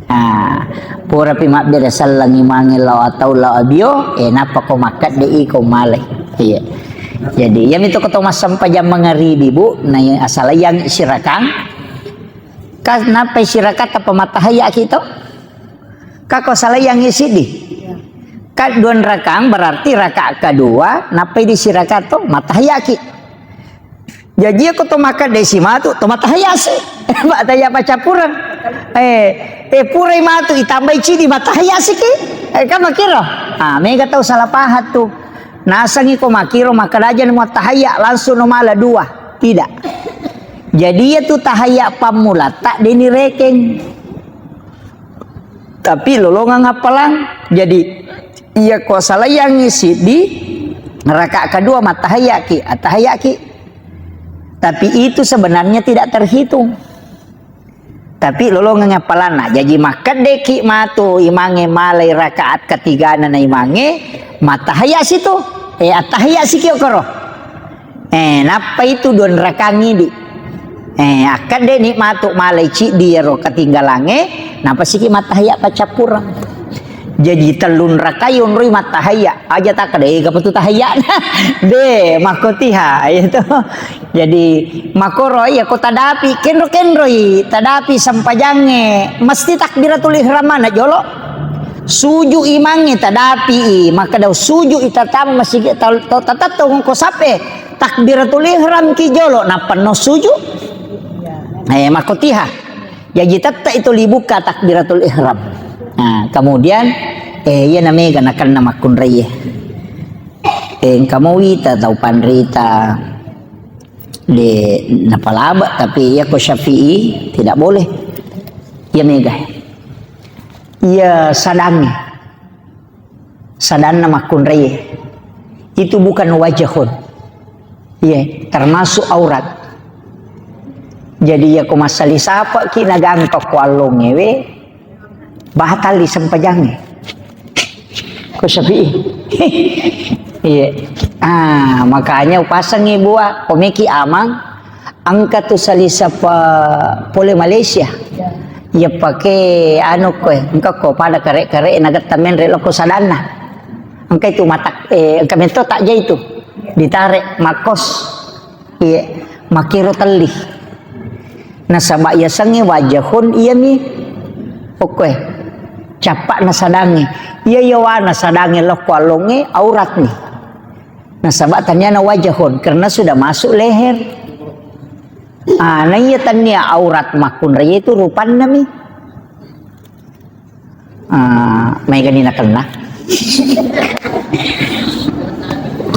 Ah, purapi mabbere sellengi mange lao atau lao abio, eh, nappa ko makkedde iko malai. Iya. Jadi, iya mitu ko to massempajang mangaribi, Bu, na asalaiangi sirakang. Ka nappai sirakang tappa mattahayya ki to? Ka ko salaiangi siddi. Ka dua rakang berarti rakaat kedua, nappai di sirakang to, mattahayya ki. Jaji ko to makkadde si matu, to mattahayya si. Mattahayya paccappureng. Eh, eh, purai matu, itambai cidi, mattahayya si ki. Eh, kan makkiro? Ah, mega tau salah paham tu. Nasengi ko makkiro, makkeda aja ni mattahayya, langsung no mala dua. Tidak. Jadi iya tu tahayya pammulatta deni rekeng. Tapi lolongang happalang. Jadi, iya ko salaiangi siddi, rakaat kedua mattahayya ki, attahayya ki. Tapi itu sebenarnya tidak terhitung. Tapi lolongang happalanna. Jaji makkedde ki matu imange malai rakaat ketigana na imange, mattahayya situ. Eh, attahayya si ki okoro. Eh, nappa itu dua rakang idi. Eh, akkedde ni matu malai ciddi iyaro ketinggalange, nappa siki mattahayya paccappureng. Jaji tellung rakai onroi mattahayya, aja takkeda ega petu tahayyana. De, makkotiha, iya to. Jadi, makkoro iya ko tadapi, kenro-kenroi, tadapi sempajangnge, mesti takbiratul ihram mana jolo. Suju imangnge tadapi, makkeda suju itatama masigi tau, tau tatatto ko sape, takbiratul ihram ki jolo, nappa no suju. Eh, makkotiha. Jaji tette itu libuka takbiratul ihram. Nah, kemudian, eh, iya namega nakenna makkunraie. Eh, engka mo wita tau panrita de napalaba, tapi iya ko Syafi'i tidak boleh. Iya mega. Iya sadangnge. Sadanna makkunraie. Itu bukan wajahun. Iya, termasuk aurat. Jadi, iya ko massali sapaki nagangka ko allongewe, batal i sempajangnge. Ko Syafi'i. Iya. Ah, makanya upasengi bua, ko meki amang, engka tu salisapa pole Malaysia. Iya pake anu koe, engka ko pada kare-kare nagetta menre loko sadanna. Engka itu matak, eh, engka mento takja itu. Ditare makkos. Iya, makero telli. Nasaba yasengnge wajahun iyami okkoe. Cappa'na sadangnge. Iya yawana sadangnge lokko allongnge auratni. Nasaba taniana wajahun karena sudah masuk leher. Ah, na iya tania aurat makkunrai itu rupanna mi. Ah, maegani nakenna.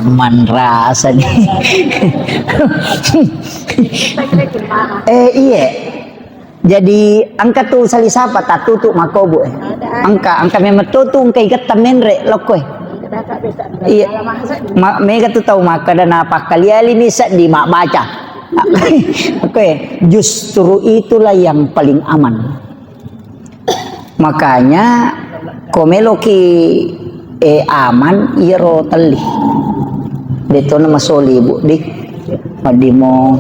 Manrasa ni. Eh, iye. Jadi, engka tu salisapa tattutu makkobu, eh. Engka, engka memang tu, tu engka igetta menre lokko, eh. Iya. Ma-, mega tu tau makkeda na pakkali-ali ni seddi mabbaca. Oke, justru itulah yang paling aman. Makanya, ko meloki, eh, aman, iyaro telli. Detona masoli, Bu, di. Wedding mo,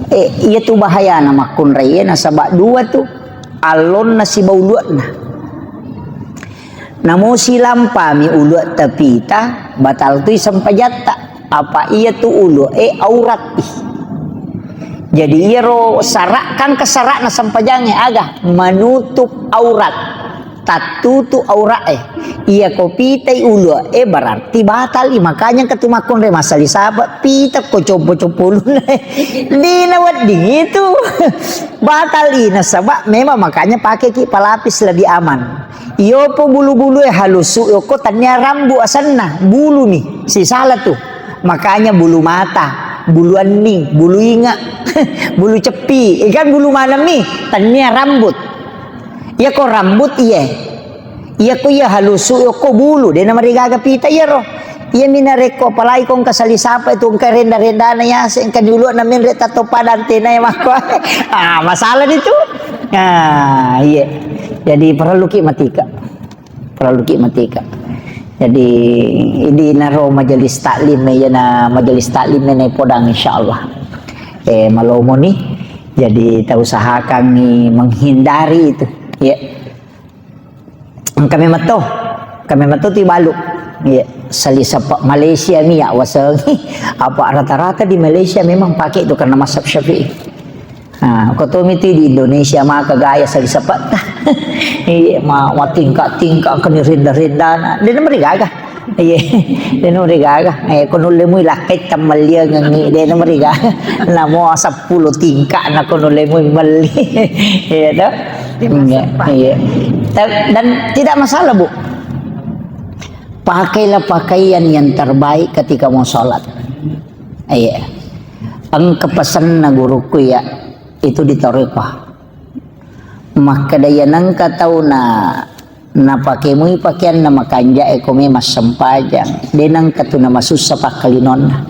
eh, iya tu bahayana makkunrai, eh, nasaba dua tu, allonna sibawa uluanna. Namo silampami uluatta pita, batal tu sempajatta. Apa iya tu ulu, eh, aurat. Jadi iyaro sara, kan kesarana sempajangnge aga menutup aurat, tattutu aurat, eh. Iya ko pitai ulu, eh, berarti batal i. Makanya engka tu makkunrai massali sapa, pita ko compo-compo ulunna. Dina wedding itu. Batal i, nasaba memang makanya pakeki pelapis lebih aman. Iyopo bulu-bulu e halusu yoko tania rambu asenna, bulu mi, sisala tu. Makanya bulu mata, bulu anning, bulu inga, bulu ceppi, ikan bulu maneng mi, tania rambut. Iya ko rambut iye. Iya ko iya halusu yoko bulu, dena marigaga pita iya ro. Iya mi narekko apalagi ko engka sali sapa itu engka renda-rendana yase engka di uluanna menre tatto pada antena ya makko. Ah, masalah itu. Ah, iya. Jadi perlu ki matika. Perlu ki matika. Jadi idi naro majelis taklim ya na majelis taklim ne podang insyaallah. Eh, malomo ni. Jadi tau usahakan ni menghindari itu. Ya. Engka memetto, engka memetto ti balu. Iya, sali sapa Malaysia mi ya wasengi. Apa rata-rata di Malaysia memang pakai itu karena mazhab Syafi'i. Nah, ko to mi tu di Indonesia maka gaya sali sapa ta. Iya, ma, ma tingka-tingka keni renda-rendana. Dia nomor gaga. Iya, de' namarigaga. Eh, ko nulle mui lakkai tammalliangengngi, de' namarigaga. Namo seppulo tingka'na ko nulle mui melli. Iya, toh? Iya, iya. Ta-, dan tidak masalah, Bu. Pakailah pakaian yang terbaik ketika mau sholat. Iya. Engka pesanna guruku ya, itu di Torikoh. Makkeda iya nengka tau na, napake mui pakeanna makanja'e ko me massempajang, de' nengka tu namasussa pakkalinonna.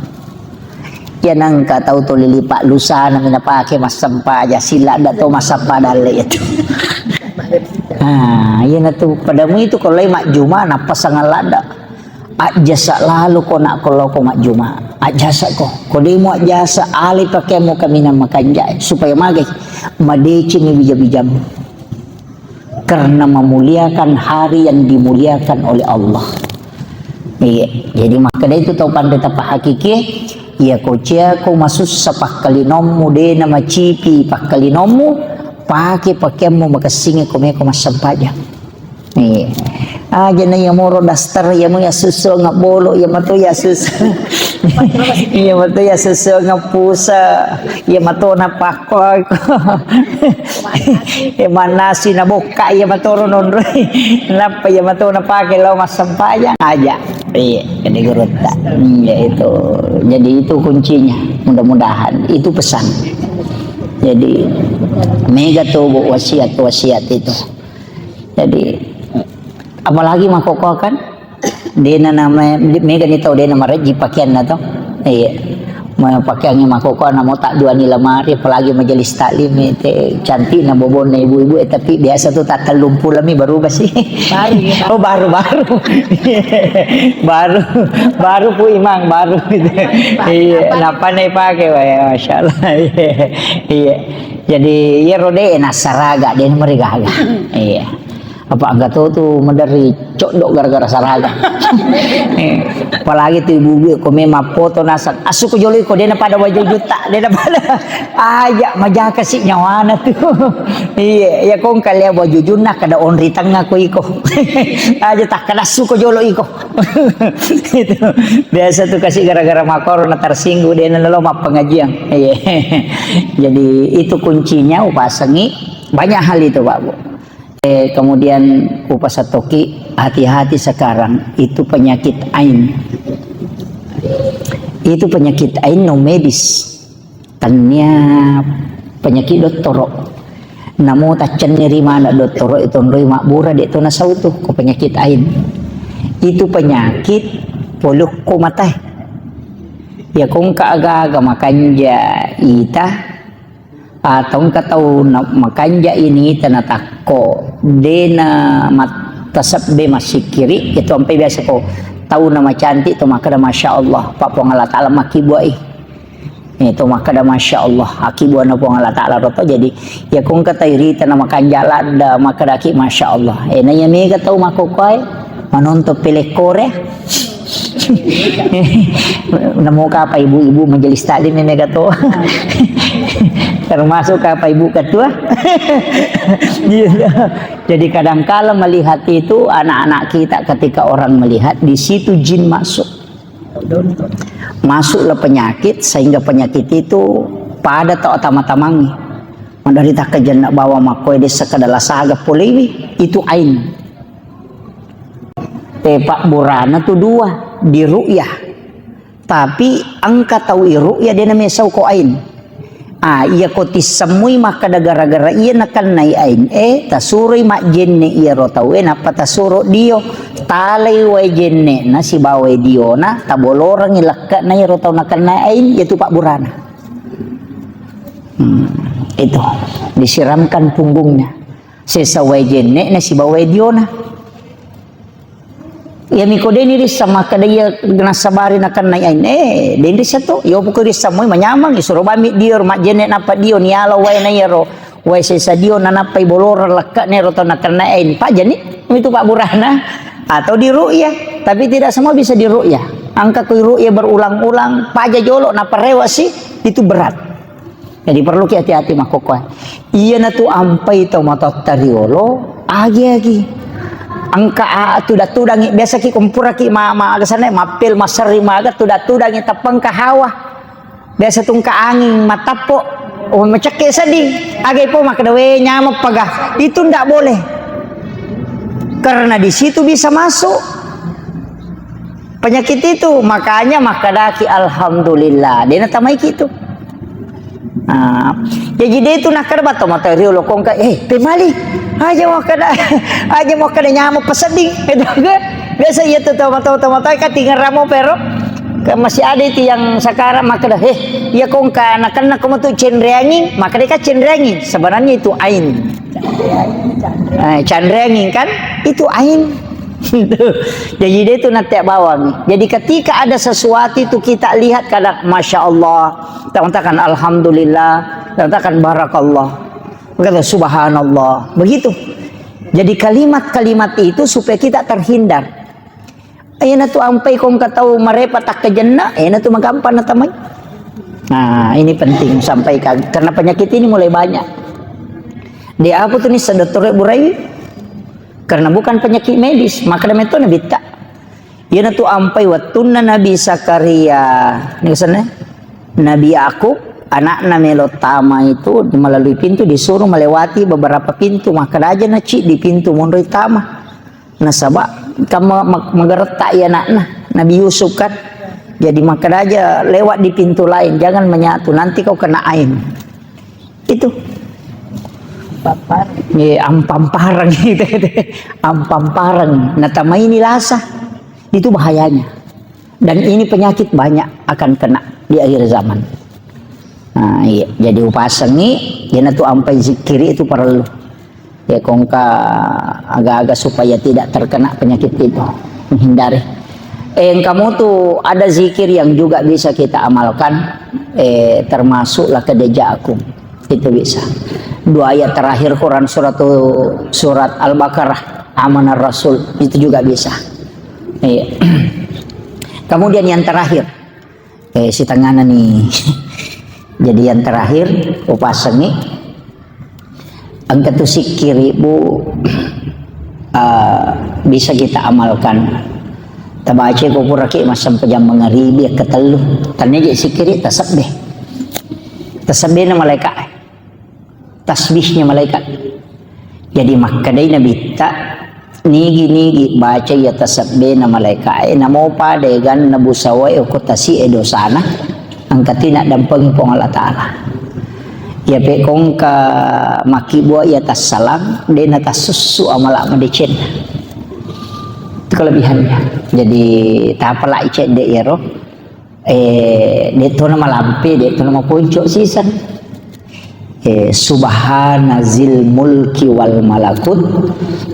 Iya nengka tau tuli lipa' lusana mi napake massempajang, siladda to massappa dalle iya tu. Ah, iya na tu pada mui tu ko lai majjuma napasang ladda. Ajjasa lalo ko nak ko loko majjuma. Ajjasa ko. Ko de' mu ajjasa, alai pakeammu kaminang makanja'e supaya magai madeceng mi bija-bijamu. Karena memuliakan hari yang dimuliakan oleh Allah. Iya, jadi makkeda itu tau panre tapahakiki, iya ko cia ko masussa pakkalinommu, de na macipi pakkalinommu, pake pakeammu makessingi ko meko massempajang. Iya. Aja na iya moro daster, iya mo iya susu ngebolo, iya mato iya susu. Iya mato iya susu ngepusa, iya mato na pakko. Iya manasi na bokka, iya mato ro nonroi. Nappa iya mato na pake lao massempajang aja. Iya, jadi gurutta. Iya itu. Jadi itu kuncinya. Mudah-mudahan itu pesan. Jadi mega tuh Bu, wasiat-wasiat itu. Jadi apalagi makkokkoe kan? Dena nama mega ni tau dena marejji pakeanna to. Iya. Ma pakeangnge makkokkoe namo tak dua ni lamari, apalagi majelis taklim te cantikna bobonna ibu-ibu, eh, tapi biasa tuh tak tellung pulo mi baru basi. Baru, ya, Pak. Oh, baru, baru. Baru, baru Pu Imang, baru. Iya, nappa ne pake, wah, ya, Masya Allah. Iya. Iya. Jadi, iyaro de' nassaraga, de' namarigaga. Iya. Apa engka to tu maderri coddo gara-gara saraga. Eh, apalagi tu ibu-ibu ko memang foto nasang, "Asu ko jolo iko, de' napada wajujutta, de' napada." Aja majaka si nyawana tu. Iya, ya ko engka lea wajujunna kada onri tengnga ko iko. Aja takkada asu ko jolo iko. Itu biasa tu kasi gara-gara makkoro na tersinggung, de' nalo mappengajian. Iya. Jadi itu kuncinya upasengi banyak hal itu, Pak Bu. Eh, kemudian upasattoki hati-hati sekarang itu penyakit ain. Itu penyakit ain non medis. Tennia penyakit dottoro. Namo taccenniri maneng dottoro, itonroi mabbura, de' to nasau tu ko penyakit ain. Itu penyakit polukko matae. Ya ko engka aga-aga makanja ita, atau engka tau na-, makanja ini ita natakko, de' na mat-, tasebbe massikkiri, itu ampe biasa ko tau na macantik to makkeda, "Masya Allah, Pak Puang Allah Ta'ala makkibuai." Eh, to makkeda, "Masya Allah, akkibuana Puang Allah Ta'ala roto." Jadi, ya ko engka tairita na makanja ladda, makkedaki, "Masya Allah." Eh, na iya mega tau makkokkoe, manonton peleng Korea. Namo kapa ibu-ibu majelis taklim mega to. Termasuk kapa ibu ketua. Iya. Jadi kadangkala melihat itu anak-anak kita, ketika orang melihat, di situ jin masuk. Masuklah penyakit, sehingga penyakit itu pada tau tama-tamangi. Maderita kejenna bawang makkoe de' sekedar lasaga polewi, itu ain. Te pabburana tu dua, di ru'yah. Tapi engka tau i ru'yah de' namesau ko ain. Ah, iya ko tissemmui makkeda gara-gara iya nakennai ain, eh, tasuroi majjenne iyaro tau, eh, nappa tasuro dio. Talai wae jenne'na sibawa diona, tabolorengi lekke'na iyaro tau nakennai ain, iyatu pabburana. Hmm, itu. Disiramkan punggungnya. Sesa wae jenne'na sibawa wae diona. Iya miko de' ni risseng makkeda iya nassabari nakennai ain. Eh, de' ni risseng to. Iya poko risseng moi manyameng, isuro bammi dio majjenne nappa dio niala wae na iyaro. Wae sesa dio nanappai boloreng lekke'na iyaro tau nakennai ain. Pajani, itu pabburana. Atau di ru'yah, tapi tidak semua bisa di ru'yah. Engka kui ru'yah berulang-ulang, paja jolo, nappa rewa si, itu berat. Jadi perlu ki hati-hati makkokkoe. Iyana tu ampai to matotta riolo, agi-agi. Engka a-, tudang-tudangi, biasa ki kompura ki ma-, ma-, aga sana, mappel, maserri, maga, tudang-tudangi, tappa engka hawa. Biasa tu engka anging, matappo, oh, macekke seddi. Aga ipo makkeda, "We, nyameng paga." Itu ndak boleh. Karena di situ bisa masuk penyakit itu, makanya makkedaki, "Alhamdulillah, de' natamaiki itu." Ah, jadi de' itu nakkeda batto mata riolo ko engka, "Eh, pemali. Aja makkeda, aja makkeda nyameng pasedding." Itu kan. Biasa iya tu tau mata-mata katingeramo pero. Kan masih ada itu yang sekarang makkeda, "Eh, iya ko engka nakenna ko matu cenreangi, makkeda ka cenreangi." Sebenarnya itu ain. Eh, canreanging kan? Itu ain. Jadi de' tu natte bawang. Jadi ketika ada sesuatu itu kita lihat kadang, "Masya Allah." Kita mengatakan, "Alhamdulillah." Kita mengatakan, "Barakallah." Kita, "Subhanallah." Begitu. Jadi kalimat-kalimat itu supaya kita terhindar. Iyana tu ampai ko engka tau marepa takkajenna, iyana tu magampang natamai. Nah, ini penting sampaikan karena penyakit ini mulai banyak. Di aku tu ni sedottore burai karena bukan penyakit medis, maka demikian nabitta. Iyana tu ampai wettunna Nabi Zakaria, ni sana, Nabi Yakub, anakna melo tama itu melalui pintu disuruh melewati beberapa pintu, maka aja na di pintu monroi tama. Nasaba kan ma-, ma-, magaretta iya anakna Nabi Yusuf kan. Jadi makkeda aja lewat di pintu lain, jangan menyatu, nanti kau kena ain. Itu. Pampar. Iya, ampampareng gitu. Ampampareng. Nah, tamaini lasa. Itu bahayanya. Dan ini penyakit banyak akan kena di akhir zaman. Nah, iya. Jadi upasengi, iyana tu ampai zikiri itu perlu. Ya, ko engka aga-aga supaya tidak terkena penyakit itu, menghindari. Eh, engka mutu ada zikir yang juga bisa kita amalkan, eh, termasuk laqad ja'akum. Itu bisa. Dua ayat terakhir Quran surat, surat Al-Baqarah, Amanar Rasul, itu juga bisa. Iya. Kemudian yang terakhir, Eh, sitengana ni. Jadi yang terakhir, upasengi. Engka tu sikkiri, Bu, eh, bisa kita amalkan. Tabaca ko puraki massempajang mangaribi ketellu. Tanya je sikkiri tasabbe. Tasabbe na malaikat. Tasbihnya malaikat. Jadi makkedai Nabitta, nigi-nigi baca iya tasabbena malaika'e, namo pada eganna busawae okko tasi'e dosana, engka tina dampengi Puang Allah Ta'ala. Iya pe ko engka makkibua iya tassalang, de natassussu amala madecenna. Itu kelebihannya. Jadi, tapalai cedde iyaro. Eh, de tona malampe, de tona maponco siseng. Eh, subhana zil mulki wal malakut,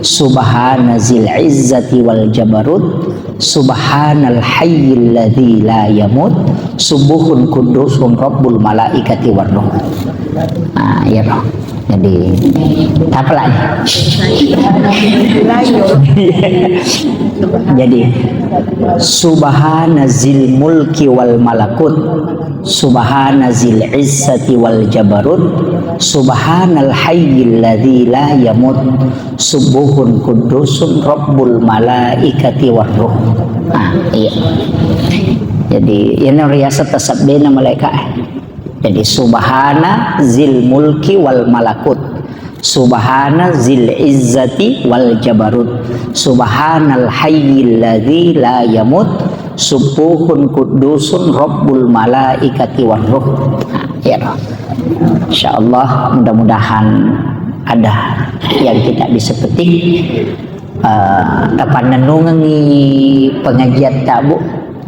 subhana zil izzati wal jabarut, subhanal hayyil ladzi la yamut, subuhun kudusun rabbul malaikati war ruh. Ah, iya toh. Jadi, apa lagi? Jadi, subhana zil mulki wal malakut, subhana zil izzati wal jabarut, subhanal hayyil ladzi la yamut, subuhun kudusun rabbul malaikati war ruh. Nah, iya. Jadi, ini riasat tasabbena malaikat. Jadi, subhana zil mulki wal malakut. Subhana zil izzati wal jabarut. Subhanal hayyil ladzi la yamut. Subuhun kudusun rabbul malaikati war ruh. Nah, ya toh. Insyaallah, mudah-mudahan ada yang kita bisa petik. Eh, tapannennungengngi pengajiatta, Bu.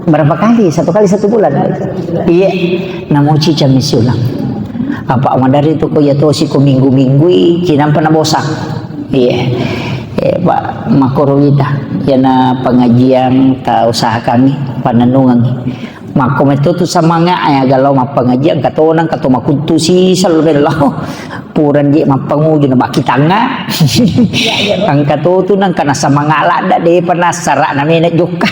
Berapa kali? Satu kali satu bulan? Iya. Namoci cammi siulang. Apa maderri tu ko iya tosi ko minggu-minggui, cinampa nabosang. Iya. Eh, Pak, makkoro wita. Iyana pengajian ta usahakangngi, pannennungengngi. Makko metto tu semangat, eh, aga lao mappangajiang, engka tona, engka to makuttu siseng lo bello. Purani je mappanguju na bakkitangnga. Engka to tu nengka nasemangat ladde, depa nassara na mena jokka.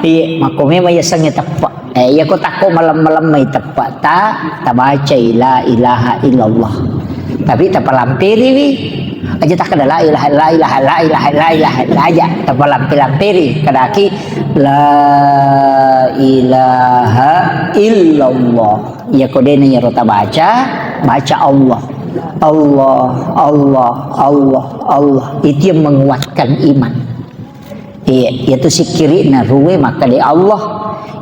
Iye, makko memang yasengnge teppe. Eh, iya ko takko malem-malem mai teppe ta, tabacai la ilaha illallah. Tapi tapalampiriwi. Aja takkeda la ilaha, la ilaha, la ilaha, la ilaha, la aja. Tapalampe-lamperi. Kadaki la ilaha illallah. Iya ko dena iyaro tabaca, baca Allah. Allah, Allah, Allah, Allah. Itu yang menguatkan iman. Iya, itu sikkiri na ruwe makkeda Allah.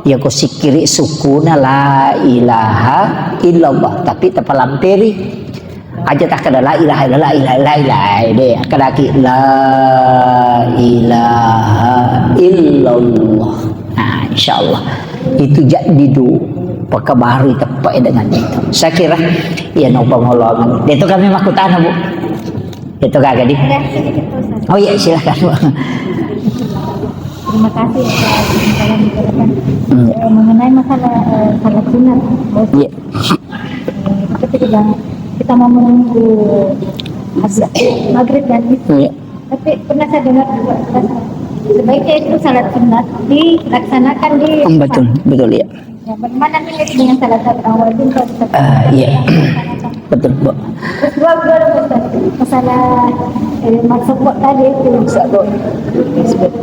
Iya ko sikkiri sukuna la ilaha illallah. Tapi tapalamperi. Aja takkeda la ilaha illallah, la ilaha, la ilaha, de, akkadaki la ilaha illallah. Nah, insyaallah. Itu jaddidu, pakabarui teppe dengan itu. Saya kira, iya, no pangolongan. Itu kami makkutana, Bu. Itu kagak di. Ada sedikit, Pak Ustaz. Oh iya, silakan, Bu. Terima kasih atas pencerahan Bapak. Hmm. Eh, mengenai masalah, eh, salat sunat, Pak Ustaz. Iya. Eh, ketika kita mau menunggu habis maghrib dan isya, iya, Tapi pernah saya dengar juga, sebaiknya itu salat sunat dilaksanakan di rumah. Hmm, betul, betul, ya. Ya, bagaimana nih dengan salat sunat wajib kalau kita... Ah, iya. Betul, Bu. Terus dua, dua, dua, Ustaz. Masalah, eh, masuk kok tadi itu.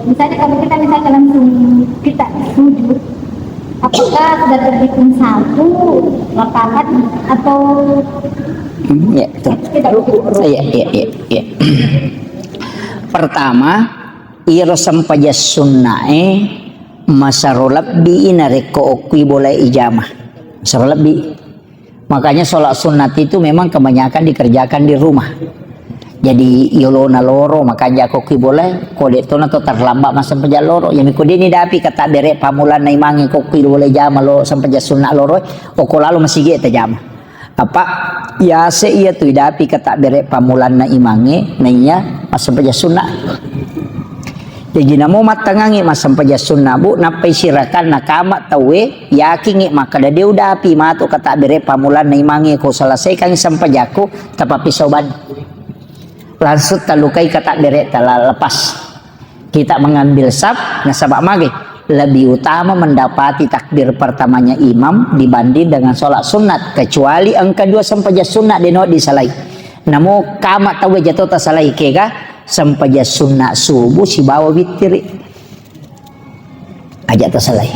Misalnya kalau kita misalnya langsung kita sujud, apakah sudah terhitung satu rakaat atau... Hmm, iya, betul. Tidak. Iya, iya, iya, iya. Pertama, iyaro sempajang sunnae masero lebbi narekko okkui bolae ijama. Masero lebbi. Makanya sholat sunat itu memang kebanyakan dikerjakan di rumah. Jadi, yolona loro, makanja ko ki boleh, ko de' tona to terlambat massempajang loro. Yami ko de' ni dapi kata bere pamulanna imangnge ko ki boleh jama lo sempajang sunat loro, oko lalo masigi tajama. Apa yase iya tu idapi kata bere pamulanna imangnge, naiya massempajang sunat. Jaji namo mattangangngi massempajang sunna, Bu, nappai sirakanna kama tauwe, yakingngi makkeda de' udapi matu kata bere pamulanna imangnge ko selesaikan sempajakku, tapappisau bani. Langsung talukai kata bere tala lepas. Kita mengambil saf, nasaba mage lebih utama mendapati takbir pertamanya imam dibanding dengan sholat sunat, kecuali engka dua sempajang sunat deno disalai. Namo kama tauwe jato tasalai kega sempajang sunna subuh sibawa wittiri. Aja tasalai.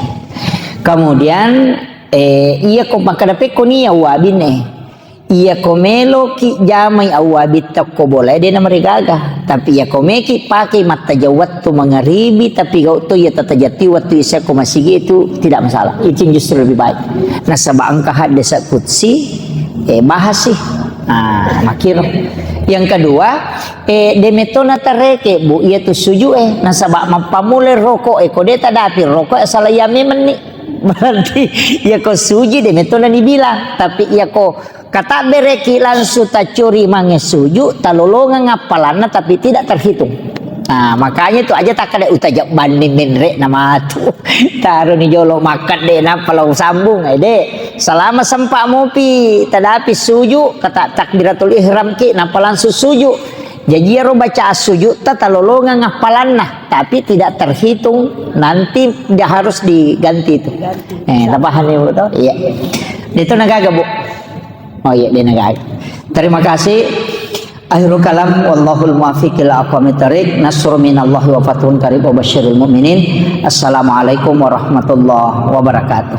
Kemudian, eh, iya ko makkeda pekko nia wabinne. Iya ko meloki jamai awabit tokko boleh de' namarigaga. Tapi iya ko meki pakai mattajau wattu mangaribi, tapi gau to iya tatajati wattu isa ko masigi itu tidak masalah. Itu yang justru lebih baik. Nasaba engka hadis qudsi, eh, bahas sih. Ah, makiro. Yang kedua, eh, de' metona tareke, Bu, iya tu suju, eh, nasaba mappamule roko, eh, ko de' tadapi roko, eh, salah iya memang ni. Berarti iya ko suji de' metona dibilang, tapi iya ko kata bereki langsung tacuri mange suju, talolongang appalanna, tapi tidak terhitung. Nah, makanya itu aja tak ada utajak banding menre nama tu. Taruh ni jolo makan de' napa lau sambung, eh, de'. Selama sempat mopi, tadapi suju, kata takbiratul ihram ki, napa langsung suju. Jaji iyaro bacaan sujud ta talolongang appalanna, tapi tidak terhitung, nanti dia harus diganti itu. Eh, tapahani, Bu, to? Iya. Itu nagaga, Bu? Oh iya, dia nagaga. Terima kasih. Akhirul kalam, wallahul muwaffiq ila aqwamit thariq. Nasrun minallahi wa fathun qarib wa basyiril mu'minin. Assalamualaikum warahmatullahi wabarakatuh.